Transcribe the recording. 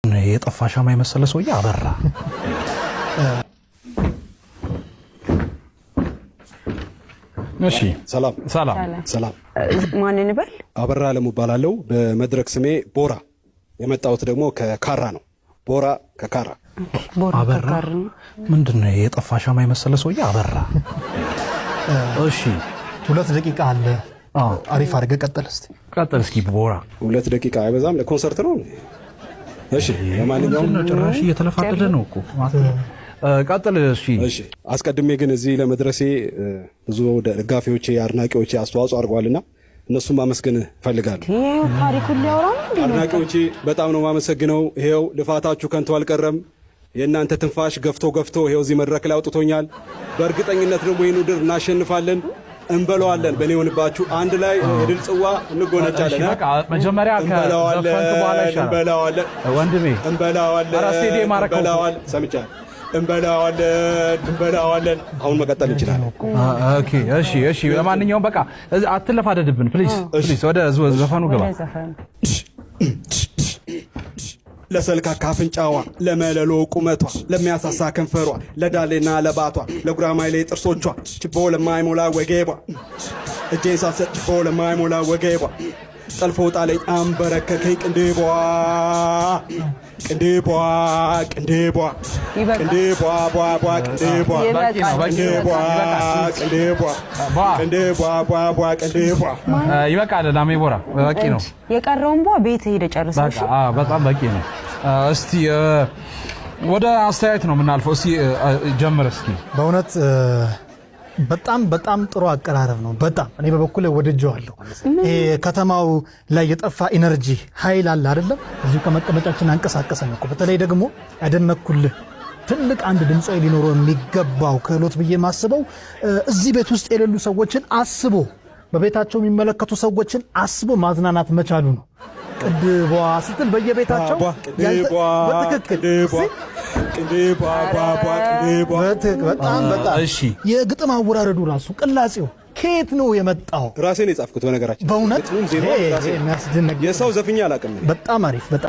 የጠፋ ሻማ የመሰለ ሰውዬ አበራ። እሺ። ሰላም። ሰላም። ሰላም። ማን እንበል? አበራ አለሙ እባላለሁ። በመድረክ ስሜ ቦራ። የመጣሁት ደግሞ ከካራ ነው። ቦራ ከካራ። ቦራ። አበራ። ከካር ነው። ምንድን ነው የጠፋ ሻማ የመሰለ ሰውዬ አበራ። እሺ። 2 ደቂቃ አለ። አሪፍ አድርገህ ቀጥል እስቲ። ቀጥል እስኪ ቦራ። 2 ደቂቃ አይበዛም? ለኮንሰርት ነው። እሺ፣ ለማንኛውም ምንድን ነው ጭራሽ እየተለፋደደ ነው እኮ። ቀጥል እሺ። እሺ፣ አስቀድሜ ግን እዚህ ለመድረሴ ብዙ ደጋፊዎቼ፣ አድናቂዎቼ አስተዋጽኦ አድርገዋልና እነሱን ማመስገን እፈልጋለሁ። ይሄ ታሪኩን ሊያወራ ነው እንዴ? አድናቂዎቼ በጣም ነው የማመሰግነው። ይሄው ልፋታችሁ ከንቱ አልቀረም። የእናንተ ትንፋሽ ገፍቶ ገፍቶ ይሄው እዚህ መድረክ ላይ አውጥቶኛል። በእርግጠኝነት ደግሞ ይህን ውድድር እናሸንፋለን፣ እንበለዋለን። በእኔ ይሁንባችሁ። አንድ ላይ የድል ጽዋ እንጎነጫለን። እሺ፣ በቃ መጀመሪያ ከዘፈንክ በኋላ ይሻላል። እንበለዋለን፣ ወንድሜ። እንበለዋለን፣ ኧረ ስቴዲየም አደረከው እኮ። እንበለዋለን። ሰምቻለሁ። እንበለዋለን፣ እንበለዋለን። አሁን መቀጠል እንችላለን። Okay፣ እሺ። ለማንኛውም በቃ አትለፋደድብን please፣ please። ወደ ዘፈኑ ግባ። ወደ ዘፈኑ። ለሰልካካ አፍንጫዋ፣ ለመለሎ ቁመቷ፣ ለሚያሳሳ ከንፈሯ፣ ለዳሌና ለባቷ፣ ለጉራማይሌ ጥርሶቿ፣ ችቦ ለማይሞላ ወገቧ፣ እጄን ሳትሰጥ ችቦ ለማይሞላ ወገቧ፣ ጠልፎ ጣለኝ አንበረከከኝ ቅንድቧ፣ ቅንድቧ፣ ቅንድቧ። ይበቃል። ቅንድቧ ቧ ቧ ቅንድቧ። በቂ ነው፣ በቂ ነው። ቅንድቧ። ይበቃል። ቅንድቧ። ቧ። ቅንድቧ ቧ ቧ ቅንድቧ። ይበቃል። ላሜ ቦራ በቂ ነው። የቀረውን ቧ ቤት ሄደ ጨርሰው። በቃ አዎ፣ በጣም በቂ ነው። እስቲ ወደ አስተያየት ነው የምናልፈው። እስቲ ጀምር እስኪ። በእውነት በጣም በጣም ጥሩ አቀራረብ ነው። በጣም እኔ በበኩሌ ወድጄዋለሁ። ይሄ ከተማው ላይ የጠፋ energy ኃይል አለ አይደለም? እዚሁ ከመቀመጫችን አንቀሳቀሰን እኮ። በተለይ ደግሞ ያደነኩልህ ትልቅ አንድ ድምፃዊ ሊኖረው የሚገባው ክህሎት ብዬ ማስበው እዚህ ቤት ውስጥ የሌሉ ሰዎችን አስቦ፣ በቤታቸው የሚመለከቱ ሰዎችን አስቦ ማዝናናት መቻሉ ነው። ቅድቧ ስትል በየቤታቸው ቧ ቅንድቧ። በትክክል። ቅንድቧ፣ ቅንድቧ ቧ ቧ ቅንድቧ። በትክክል፣ በጣም በጣም። እሺ። የግጥም አወራረዱ ራሱ ቅላጼው ከየት ነው የመጣው? ራሴን የጻፍኩት በነገራችን በእውነት ግጥሙም ዜማውም ይሄ ራሴ። የሚያስደነግጥ የሰው ዘፍኛ አላውቅም እኔ። በጣም አሪፍ በጣም።